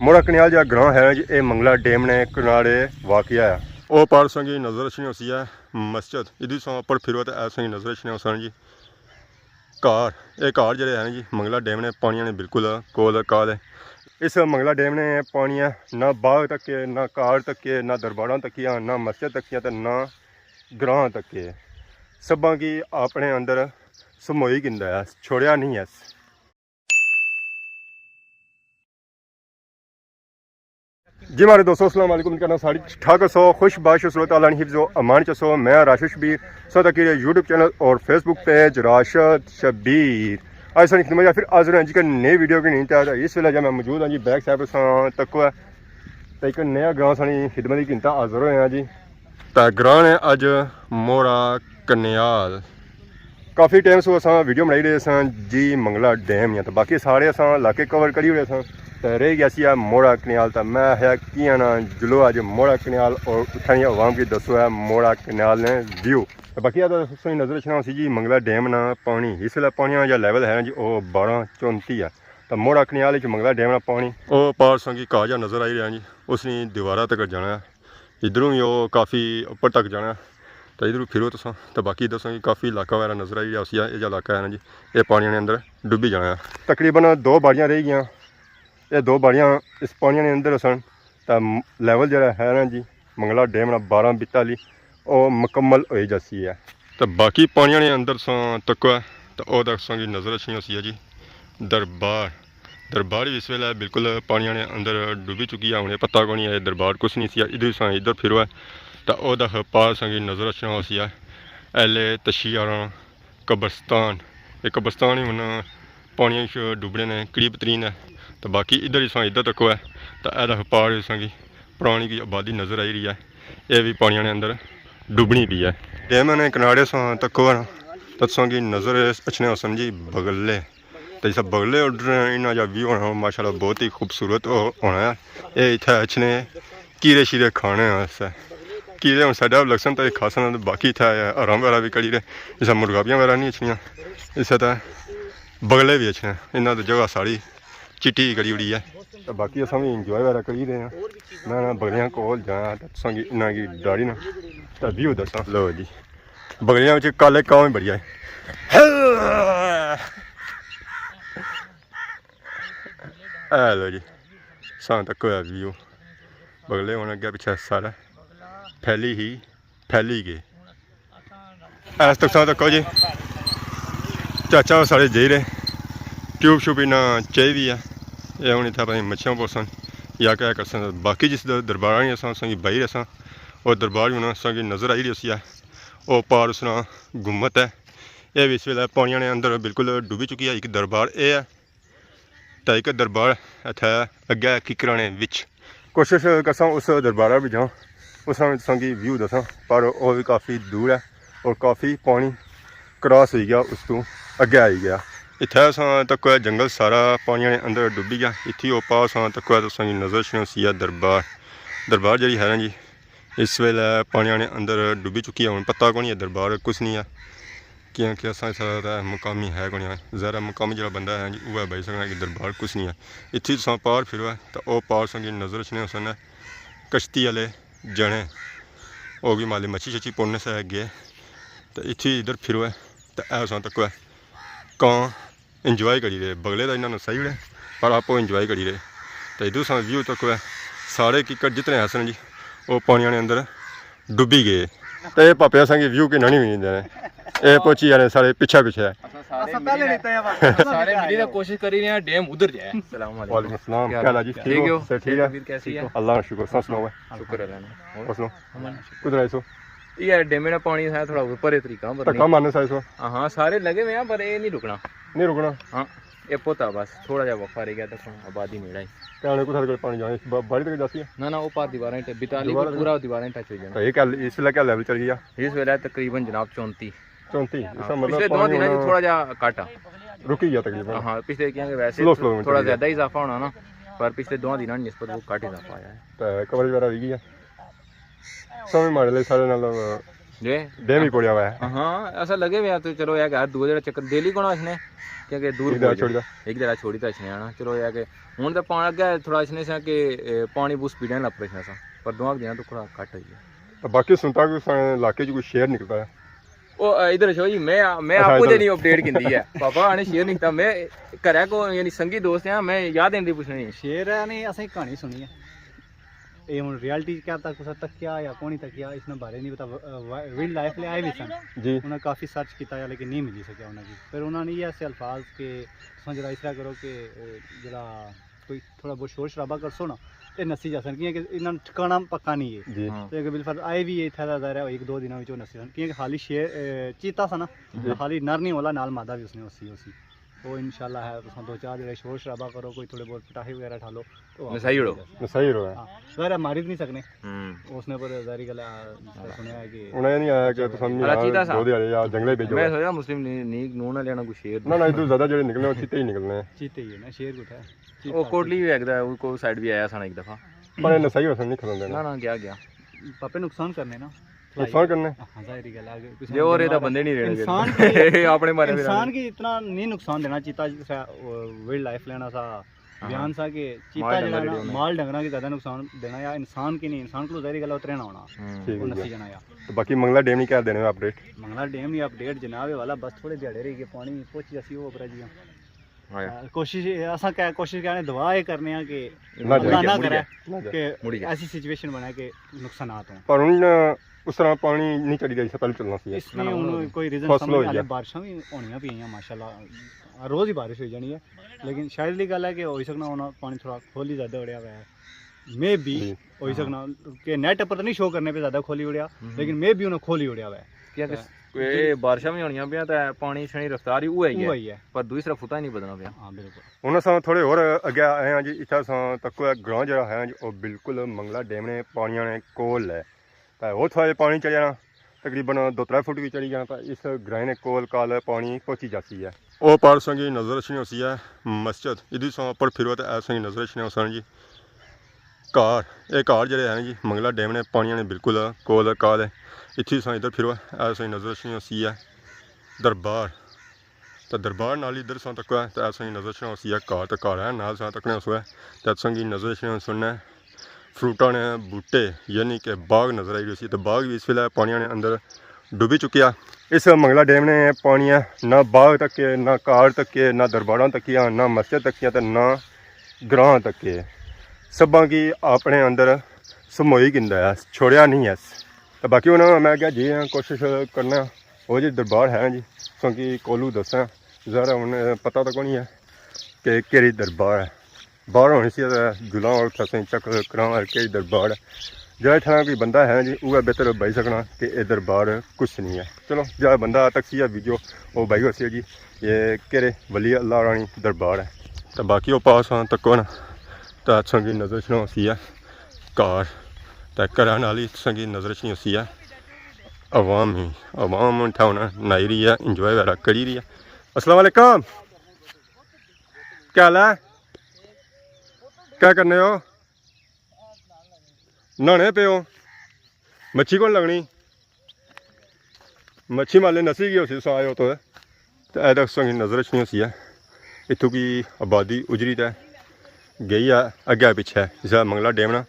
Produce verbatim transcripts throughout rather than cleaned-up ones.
موڑا کنیال جا گراں ہے جی، اے منگلا ڈیم نے کنارے واقع ہے۔ او پار سنگی نظر اچھنی ہوسی ہے مسجد، ادھر سوں اپر پھرو تے اے سنگی نظر اچھنے ہوسن جی کار۔ اے کار جڑے ہیں جی منگلا ڈیم نے پانیاں نے بالکل کول کال ہے۔ اس منگلا ڈیم نے پانیاں نہ باغ تکے، نہ کار تکے، نہ درباراں تکیاں، نہ مسجد تکیاں تے نہ گراں تکے۔ سباں کی اپنے اندر سموئی گھندا ہے، چھوڑیا نہیں ہے۔ جی مہاڑے دوستو، السلام علیکم، کہنا ساری ٹھاک ہسو، خوش باش ہسو، اللہ تعالیٰ نے حفظ و امان چ ہسو۔ میں راشد شبیر، سو تک یوٹیوب چینل اور فیس بک پیج راشد شبیر۔ اج ساری خدمت پھر حاضر ہیں جی کہ نئی ویڈیو کی نہیں تھا۔ اس ویلے جا میں موجود ہاں جی بیک سائیڈ ساں تکو ہے، تے ایک نیا گراں ساری خدمت کی گھنتا حاضر ہوئے ہیں جی۔ تے گراں نے اج موڑا کنیال۔ کافی ٹائم سو اساں ویڈیو بنائی رہے ساں جی منگلا ڈیم یا، تے باقی سارے اساں علاقے کور کری رہے ساں۔ تے رہ گیا سی ہے موڑا کنیال، تے میں ہے کیا نا جلو اج موڑا کنیال اور اتھاں دی عوام کی دسو ہے موڑا کنیال نے ویو۔ تے باقی آ سوئی نظر اچھنا سی جی منگلا ڈیم نا پانی، اس ویلے پانی نا جا لیول ہے نا جی او بارہ چونتی ہے۔ تے موڑا کنیال وچ منگلا ڈیم نا پانی۔ او پار سنگی کاجا نظر آئی رہا جی، اس نے دیوارہ تک جانا ہے۔ ادھروں وی او کافی اپر تک جانا ہے۔ تے ادھروں پھرو تساں، تے باقی دساں کہ کافی علاقہ وغیرہ نظر آئی رہیا ہوسی، اے جا علاقہ ہے نا جی، اے پانیاں نے اندر ڈبی جانا ہے۔ تقریباً دو باڑیاں رہ گیاں، اے دو باڑیاں اس پانیاں نے اندر ہسن، تے لیول جڑا ہے نا جی منگلا ڈیم نا بارہ بیتالی، او مکمل ہوئی جاسی ہے۔ تے باقی پانیاں نے اندر ساں تکو ہے، تے او تک ساں کی نظر اچھنی ہوسی ہے جی دربار۔ دربار وی اس ویلے بالکل پانیاں نے اندر ڈوبی چکی ہے، ہن اے پتہ کونی ہے دربار کچھ نہیں سی۔ ادھر ساں ادھر پھرو ہے، تے او دکھ پار ساں کی نظر اچھنا ہوسی ہے اہل تشیاراں قبرستان۔ اے قبرستان ہی ہن پانیاں وچ ڈوبنے نے قریب ترین ہے۔ تے باقی ادھر ہی ساں ادھر تکو ہے، تے اے دکھ پار ساں کی پرانی کوئی آبادی نظر آئی رہی ہے، اے وی پانیاں نے اندر ڈوبنی پی ہے۔ ڈیم نے کنارے ساں تکو ہے نا، تے تساں کی نظر اچھنے ہوسن جی بگلے۔ تے جسا بگلے اڈ رہے ہیں، انہاں جا ویو ہونا ماشاءاللہ بہت ہی خوبصورت ہو-، ہونا ہے۔ اے اتھے اچھنے کیڑے شیڑے کھانے واسطے۔ کیڑے ہن ساڈے لگسن تے کھاسن، باقی اتھے آرام وغیرہ وی کری رہے۔ جسا مرغابیاں وغیرہ نہیں اچھنیاں، اسے طرح بگلے وی اچھنے۔ انہاں تے جگہ ساری چٹی کری اڑی ہے۔ تے باقی اساں وی انجوائے وغیرہ کری رہے ہیں۔ میں نہ بگلیاں کول جانا تے تساں کی انہاں کی ڈاڑی نا تے ویو دساں۔ لو جی، بگلیاں وچ کالے کاں وی بڑی آئے۔ اے لو جی، ساں تک ہویا ویو۔ بگلے ہن اگے پچھے سارا پھیلی ہی پھیلی گئے۔ ایس تک ساں تکو جی، چاچا سارے جائی رہے، ٹیوب شیوب انہاں چائی وی ہے۔ اے ہن اتھا پتہ نہیں مچھیاں پوسن یا کیا کرسن۔ باقی جس در-، درباراں نی اساں، اساں کی بائی رہساں، او دربار وی ہن اساں کی نظر آئی رہی ہوسی ہے۔ او پار اس نا گھمت ہے۔ اے وی اس ویلے پانیاں نے اندر بالکل ڈوبی چکی ہے۔ ایک دربار اے ہے۔ تے ایک دربار اتھے اگے ککراں نے وچ۔ کوشش کرساں اس دربارہ وچ جاں، اس نا تساں کی ویو دساں، پر او وی کافی دور ہے اور کافی پانی کراس ہوئی گیا، اس تو اگے آئی گیا۔ اتھے اساں تکو جنگل سارا پانیاں نے اندر ڈبی گیا۔ اتھی او پار اساں تکو تساں کی نظر اچھنی ہوسی ہے دربار۔ دربار جیڑی ہے نا جی، اس ویلے پانیاں نے اندر ڈبی چکی ہے، ہن پتہ کونی ہے دربار کچھ نہیں ہے، کیونکہ اساں اس طرح مقامی ہے کونی ہے۔ ظاہر ہے مقامی جڑا بندہ ہے جی، اوہ بائی سکنا کہ دربار کچھ نہیں ہے۔ اتھی تساں پار پھرو ہے، تے او پار تساں کی نظر اچھنے ہوسن کشتی والے جنے، او وی مالی مچھی شچھی پوڑنے سے گئے، تے اتھی ادھر پھرو ہے، تے اے تساں تکو ہے کاں انجوائے کری رہے۔ بگلے تے انہاں نے سہی اڑے، پر آپ انجوائے کری رہے۔ تے ادھر ساں ویو تکو ہے، سارے ککر جتنے ہسن جی، او پانیاں نے اندر ڈبی گئے۔ تے اے پاپے اساں کی ویو کی نانی وی نہیں دینے۔ اے پہنچی جانے سارے پچھے پچھے۔ اساں پہلے نہیں تھے بس۔ سارے ملی تے کوشش کری رہے ہیں ڈیم ادھر جائے۔ السلام علیکم۔ وعلیکم السلام۔ کیا حال ہے جی؟ ٹھیک ہو؟ صحت ٹھیک ہے؟ ٹھیک ہو؟ اللہ کا شکر۔ سب سناؤ؟ شکر اللہ کا۔ اور سناؤ؟ امن۔ کدھر آئے سو؟ یہ ڈیمے نا پانی ہے تھوڑا اوپر ہے طریقہ، پر دھکا نہیں۔ مارنے سارے سو؟ ہاں، ہاں، سارے لگے ہوئے ہیں، پر یہ نہیں رکنا۔ نہیں رکنا؟ ہاں، یہ پوتا بس تھوڑا جہا وقفہ رہ گیا، تک ہن آبادی نیڑا ہی۔ تے ہن کتھا تک پانی جانا؟ اس با-، باڑی تک جاسی ہے؟ نہ، نہ، وہ پار دیواریں ٹچ، بیتالی کو دیوار پورا دیواریں ٹچ ہو جانا۔ تو یہ کیا، اس ویلے کیا لیول چل گیا؟ اس ویلے تقریباً جناب چونتی۔ چونتی، اس ہاں، کا مطلب پچھلے دو پانی دناں ہونا چ تھوڑا جہا گھٹ آ۔ رکی گیا تقریباً۔ ہاں، پچھلے کیا کہ ویسے سلو، سلو تھوڑا چلی گیا۔ زیادہ اضافہ ہونا نا، پر پچھلے دو دناں نسبت وہ گھٹ اضافہ آیا ہے۔ تے کوریج وغیرہ ہوئی گئی ہے؟ سویں ماڑے لئی سارے نال جی۔ ڈیم ہی پڑیا ہوا ہے۔ ہاں، ایسا لگے ہوئے ہیں تو چلو، یہ کہ ہر دو جڑا چکر ڈیلی کونہ اچھنے، کیونکہ دور ایک دفعہ چھوڑی دا۔ ایک دفعہ چھوڑی دا اچھنے آنا۔ چلو، یہ کہ ہن تے پانی اگے تھوڑا اچھنے سا کہ، اے، پانی بہت سپیڈ نال اپر اچھنا سا، پر دعا دینا تو تھوڑا گھٹ ہوئی ہے۔ تو باقی سنتا کہ اس علاقے چ کوئی شیر نکلتا ہے؟ او، اے، ادھر چھو جی، میں، میں اچھا، آپ کو ادھر۔ نہیں اپڈیٹ کیتی ہے۔ پاپا آنے شیر نکلتا، میں گھرے کو، یعنی سنگی دوست ہیں، میں یاد نہیں پوچھنا نہیں۔ شیر ہے نہیں، اساں ایک کہانی سنی ہے۔ اے ہن ریئلٹی کیا تک کسا تکیا یا کون نہیں تکیا، اس نے بارے نہیں پتا۔ وا-، وائلڈ لائف لے آئے بھی سن۔ جی۔ انہاں کافی سرچ کیتا ہے، لیکن نہیں ملی سکیا انہاں کی۔ پھر انہاں نے یہ ایسے الفاظ کہ تساں جڑا اس طرح کرو کہ، اے، جڑا کوئی تھوڑا بہت شور شرابہ کرسو نا، تے نسی جاسن، کیونکہ انہاں ٹھکانا پکا نہیں ہے۔ جی۔ ہاں۔ تے کہ بالفرض آئے بھی اتھا دا ظاہر ہے، ایک دو دناں وچ نسی جاسن، کیونکہ خالی شیر، اے، چیتا سا نا، جی۔ خالی نر نہیں ہولا، نال مادہ بھی اس نے اسی، اسی۔ او انشاءاللہ ہے، تساں دو چار جڑے شور شرابہ کرو، کوئی تھوڑے بہت پٹاخے وغیرہ ٹھالو، تو آپ نسائی اڑو۔ نسائی اڑو ہے۔ ہاں، ظاہر ہے ماری تو نہیں سکنے۔ ہوں۔ اس نے پر ظاہری گل ہے، سنیا ہے کہ انہاں یہ نہیں آیا کہ تساں اچھا، یار چیتا سا۔ دو دیہاڑے یا جنگلے بھیجو میں ہے۔ سوچا مسلم لیگ نون والے نا کوئی شیر۔ نہ، نہ، ادھر زیادہ جڑے نکلنے، وہ چیتے ہی نکلنے ہیں۔ چیتے ہی ہے نا، شیر کتھا ہے؟ چیتا او کوٹلی بھی ایک دا، وہ کوئی سائیڈ بھی آیا سا نا ایک دفعہ۔ پر یہ نسائی وسن نہیں کھلوندے نا۔ نہ، نہ، گیا، گیا۔ پاپے نقصان کرنے نا۔ نقصان کرنے۔ ہاں، ظاہری گل ہے، اگر کسی جے اور اے تاں بندے نہیں رہنے انسان کی، اپنے مارے بھی انسان رہنے۔ کی اتنا نہیں نقصان دینا چاہیتا جس طرح وائلڈ لائف لینا سا، ہاں۔ بیان سا کہ چیتا مال جڑا ڈنگر نا، جڑے ہونے۔ مال ڈنگراں کی زیادہ نقصان دینا یا انسان کی نہیں، انسان کو ظاہری گل اترے نہ ہونا۔ ہوں۔ ٹھیک وہ ہے نسی جی۔ جانا یا۔ تو باقی منگلا ڈیم نہیں کیا دینے اپڈیٹ؟ منگلا ڈیم نہیں اپڈیٹ جناب، والا بس تھوڑے دیہاڑے رہ گئے، پانی پہنچ جاسی وہ اوپر جی۔ ہاں۔ آ، کوشش، اساں کیا کوشش کرنے، دعا یہ کرنے ہاں کہ نہ اللہ جائے۔ نہ مڑی کرے جائے۔ نہ جائے۔ کہ مڑی جائے۔ ایسی سچویشن بنے کہ نقصانات ہوں۔ پر ہن اس طرح پانی نہیں چڑھی جائی، اس سے پہلے چلنا سی۔ اس نے نہ، نہ، ہن ہن کوئی ریزن فصل سامنے ہوئی حالے ہے۔ بارشاں بھی ہونیاں پی ہیں ماشاءاللہ، روز ہی بارش ہوئی جانی ہے، لیکن شاید دی گل ہے کہ ہوئی سکنا ہونا پانی تھوڑا کھول ہی زیادہ اڑیا ہوا ہے۔ مے بی جی۔ ہوئی ہاں۔ سکنا کہ نیٹ پر تو نہیں شو کرنے پہ زیادہ کھولی اڑیا، ہوں۔ لیکن مے بی انہاں کھولی اڑیا ہوا ہے۔ کیا کہ تے اے بارشاں بھی ہونیاں پیاں تے پانی شانی رفتار ہی اوہی ہے۔ اوہی ہے۔ پر دوئی طرف فٹا ہی نہیں بدلنا پیا۔ ہاں، بالکل۔ ہن اساں تھوڑے ہور اگے آئے ہاں جی، اتھے اساں تکو ایک گراں جیڑا ہے جی، او بالکل منگلا ڈیم نے پانیاں نے کول ہے۔ تے او تھوڑا جیہا پانی چڑھیا نا، تقریباً دو ترے فٹ وی چڑھی جانا، تے اس گرائیں نے کول کال پانی پہنچی جاسی ہے۔ او پار سنگی نظر اچھنی ہوسی ہے مسجد، ادھر ساں اپر پھرو تے اے سنگی نظر اچھنے ہوسن جی۔ گھر، اے گھر جڑے ہیں جی، منگلا ڈیم نے پانیاں نے بالکل کول کال ہے۔ اتھی ساں ادھر پھرو، اے ساں نظر اچھنی ہوسی ہے دربار۔ تے دربار نال ادھر ساں تکو ہے، تے اے ساں نظر اچھنا ہوسی ہے گھر، تے گھر ہے نال ساں تکنے ہوسو ہے۔ تے اے ساں نظر اچھنے ہوسن فروٹاں نے بوٹے، یعنی کہ باغ نظر آئی رہی سی۔ تے باغ بھی اس ویلے پانیاں نے اندر ڈوبی چکیا۔ اس منگلا ڈیم نے پانی ہے، نہ باغ تکے، نہ گھر تکے، نہ درباراں تکیاں، نہ مسجد تکیاں، تے نہ گراں تکے، سبھاں کی اپنے اندر سموئی گھندا ہے، چھوڑیا نہیں ہے۔ تے باقی ہن میں اگے جی کوشش کرنا، او جی دربار ہے جی، تساں کی کولو دساں، ذرا ہن پتہ تاں کونی ہے کہ کیڑی دربار ہے۔ باہر ہونی سی تے جلاں اور تساں چیک کراں اور کیڑی دربار ہے۔ جڑا اتھاں کوئی بندہ ہے جی، اوہ بہتر بائی سکنا کہ اے دربار کچھ نہیں ہے۔ چلو، جڑا بندہ تکسی ہے ویڈیو، او بائی ہوسی جی، اے کیڑے ولی اللہ رانی دربار ہے۔ تے باقی او پاس ہاں تکو نا، تے تساں کی نظر اچھنا ہوسی ہے گھر، تے گھراں نال ہی تساں کی نظر اچھنی ہوسی ہے عوام ہی۔ عوام اتھا ہن نہائی رہی ہے، انجوائے وغیرہ کری رہی ہے۔ السلام علیکم، کیا حال ہے؟ کیا کرنے ہو؟ نہانے پے ہو؟ مچھی کون لگنی؟ مچھی مالے نسی گئی ہوسی، سا آئے ہو تو۔ تے اے تک تساں کی نظر اچھنی ہوسی ہے۔ اتھوں کی آبادی اجری تے گئی ہے اگے پچھے، جس طرح منگلا ڈیم نا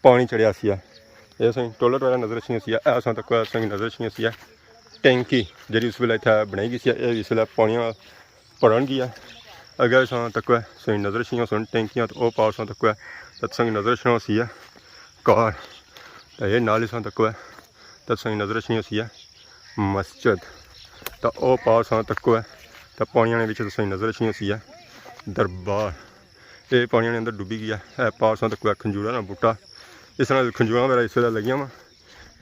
پانی چڑھیا سی ہے۔ اے تساں کی ٹوائلٹ وغیرہ نظر اچھنی ہوسی ہے، اے تساں تکو تساں کی نظر اچھنی ہوسی ہے ٹینکی، جڑی اس ویلے اتھے بنائی گئی سی، اے اس ویلے پانی بھرن گیا۔ اگے تساں تکو تساں کی نظر اچھنی ہوسن ٹینکیاں، تے او پار تساں تکو تے تساں کی نظر اچھنا ہوسی ہے گھر، تے اے نال ہی تساں تکو تے تساں کی نظر اچھنی ہوسی ہے مسجد۔ تے او پار تساں تکو ہے، تے پانیاں نے وچ تساں کی نظر اچھنی ہوسی ہے دربار۔ اے پانیاں نے اندر ڈبی گیا۔ اے پار تساں تکو ہے کھنجوراں نا بوٹا۔ اس نال کھنجوراں وغیرہ اس ویلے لگیاں وا۔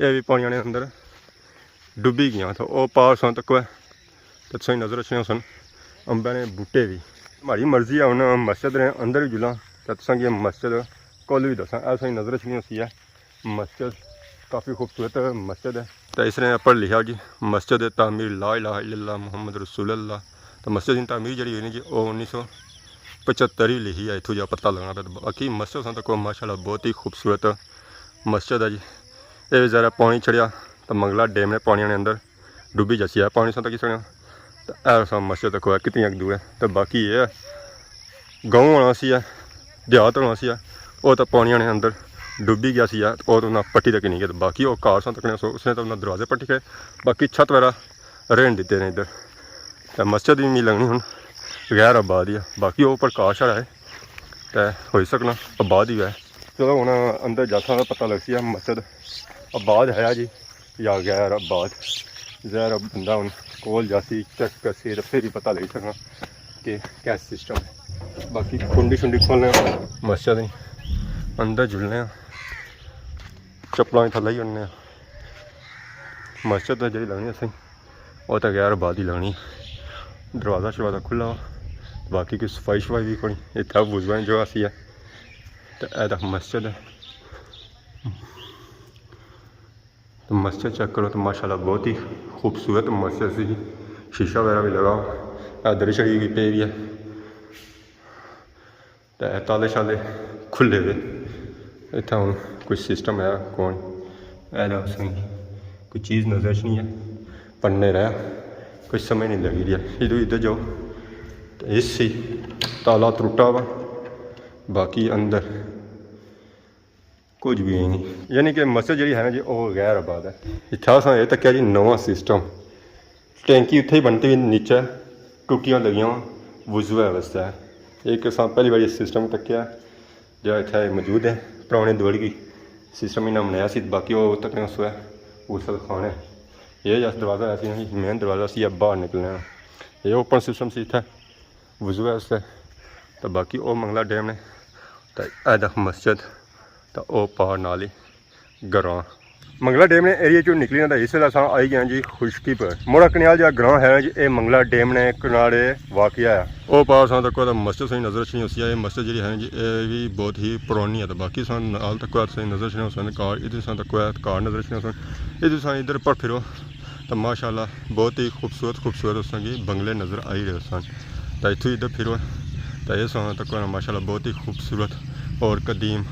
اے وی پانیاں نے اندر ڈبی گیاں۔ تے او پار تساں تکو ہے، تے تساں کی نظر اچھنے ہوسن امبے نے بوٹے وی۔ مہاڑی مرضی ہے ہن مسجد نے اندر وی جلاں، تے تساں کی مسجد کول وی دساں۔ اے تساں کی نظر اچھنی ہوسی ہے مسجد، کافی خوبصورت مسجد ہے۔ تے اس نے اپر لکھیا جی، مسجد تعمیر لا الہ الا اللہ محمد رسول اللہ۔ تے مسجد دی تعمیر جڑی ہوئی نی جی، او انیس سو پچھتر ہی لکھی ہے، اتھوں جا پتہ لگنا پیا۔ تے باقی مسجد تساں تکو ماشاءاللہ بہت ہی خوبصورت مسجد ہے جی۔ اے وی ذرا پانی چڑھیا، تے منگلا ڈیم نے پانی نے اندر ڈبی جاسی ہے، پانی ساں تکی سکنے آں۔ تے اے ساں مسجد تکو ہے کتنی اک دور ہے۔ تے باقی اے ہے، گاؤں ہونا سی ہے، دیہات ہونا سی ہے، او تے پانی نے اندر ڈبی گیا سی ہے، او تے انہاں پٹی تک نہیں گیا۔ تے باقی او کار ساں تکنے سو، اس نے تے انہاں دروازے پٹی کے، باقی چھت وغیرہ رہن دیتے نے ادھر۔ تے مسجد بھی می لگنی ہن غیر آباد ہی ہے، باقی او اوپر کار شار ہے، تے ہوئی سکنا آباد ہی ہے۔ چلو ہن اندر جاساں تے پتہ لگسی ہے مسجد آباد ہے جی یا غیر آباد۔ ظاہر ہے بندہ ہن کول جاسی، چیک کرسی تے پھر ہی پتہ لگی سکنا کہ کیا سسٹم ہے۔ باقی کنڈی شنڈی کھولنے مسجد نی، اندر جلنے آں، چپلاں تھلے ہی ہونے آں۔ مسجد تے جیڑی لگنی اسی، او تے غیر آباد ہی لگنی۔ دروازہ شروازہ کھلا ہوا، باقی کوئی صفائی شفائی بھی کونی۔ اتھا وضو نی جگہ سی ہے، تے اے تاں مسجد ہے۔ تے مسجد چیک کرو تے ماشاءاللہ بہت ہی خوبصورت مسجد سی، شیشہ وغیرہ بھی لگا ہوا۔ اے دری شری بھی پئی ہوئی ہے۔ تے اے تالے شالے کھلے ہوئے۔ اتھا ہن کوئی سسٹم ہے کون؟ اے لو سائیں، کوئی چیز نظر اچ نہیں ہے، پڑھنے رہا، کوئی سمجھ نہیں لگی رہی ہے۔ ادھر ادھر جاؤ تے اس سی تالا ترٹا ہوا، باقی اندر کچھ بھی نہیں۔ یعنی کہ مسجد جیڑی ہے نا جی، او غیر آباد ہے۔ اتھا اساں اے تکیا جی نواں سسٹم، ٹینکی اتھے ہی بنتی ہوئی نیچے ٹوٹیاں لگیاں ہوئیاں وضو واسطے۔ ایک اساں پہلی باری سسٹم تکیا جیڑا اتھے موجود ہے، پرانے دور کی سسٹم انہاں بنایا سی، باقی او تکنے سو ہے غسل خانے۔ اے جس دروازہ ہے سی مین دروازہ سی، باہر نکلنے آں۔ اے اوپن سسٹم سی اتھے وضو واسطے۔ تے باقی او منگلا ڈیم نے، تے اے تک مسجد، تے او پار نال ہی گراں۔ منگلا ڈیم نے ایریے چوں نکلی نا، تے اس ویلے اساں آئی گئے جی خشکی پر۔ موڑا کنیال جا گراں ہے جی، اے منگلا ڈیم نے کنارے واقع ہے۔ او پار اساں تکو تے مسجد سہی نظر اچھنی ہوسی ہے۔ اے مسجد جیڑی ہے جی، اے وی بہت ہی پرانی ہے۔ تے باقی اساں نال تکو سہی نظر اچھنے ہوسن کار، ادھر اساں تکو کار نظر اچھنے ہوسن۔ ادھر اساں ادھر پر پھرو تے ماشاءاللہ بہت ہی خوبصورت خوبصورت اساں کی بنگلے نظر آئی رہے سن۔ تے اتھوں ادھر پھرو تے اے ساں تکو ماشاءاللہ بہت ہی خوبصورت اور قدیم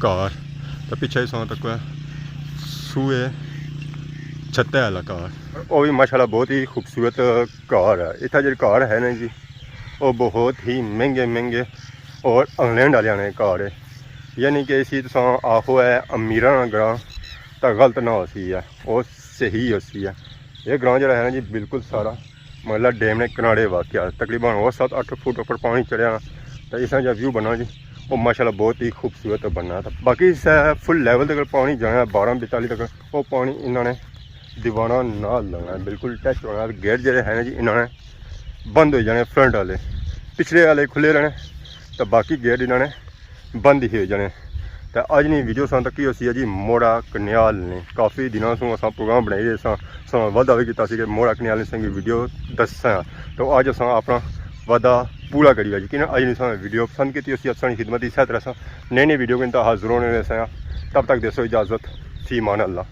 گھر۔ تے پچھے ساں تکو سوئے چھتے والا گھر۔ او بھی ماشاءاللہ بہت ہی خوبصورت گھر ہے۔ اتھا جیڑے گھر ہے نا جی، او بہت ہی مہنگے مہنگے اور انگلینڈ والے نے گھر ہے۔ یعنی کہ اسی تساں آخو ہے امیراں نا گراں، تاں غلط نہ ہوسی ہے، او صحیح ہوسی ہے۔ اے گراں جیڑا ہے نا جی، بالکل سارا منگلا ڈیم نے کنارے واقع ہے۔ تقریباً او ست اٹھ فٹ اوپر پانی چڑھیا نا، تے اس نا جیڑا ویو بننا جی، او ماشاءاللہ بہت ہی خوبصورت بننا۔ تے باقی اس فل لیول تک پانی جانا ہے، بارہ بیتالی تک، او پانی انہاں نے دیوانا نال لگنا ہے، بالکل ٹچ ہونا ہے۔ گیٹ جیڑے ہے نا جی، انہاں نے بند ہوئی جانے، فرنٹ والے، پچھلے والے کھلے رہنے، تے باقی گیٹ انہاں نے بند ہی ہوئی جانے۔ تے اج نی ویڈیو ساں تکی ہوسی ہے جی موڑا کنیال نے۔ کافی دناں سوں اساں پروگرام بنائی رہے ساں، ساں وعدہ بھی کیتا سی کہ موڑا کنیال نے سنگی ویڈیو دساں۔ تو اج اساں اپنا وعدہ پورا کری ہے جی، کہ اج نی ساں ویڈیو پسند کیتی ہوسی، اساں نی خدمت اس طرح ساں نئی نئی ویڈیو کے انتہا ضرور ہونے رہے ساں۔ تب تک دیسو اجازت، فی امان اللہ۔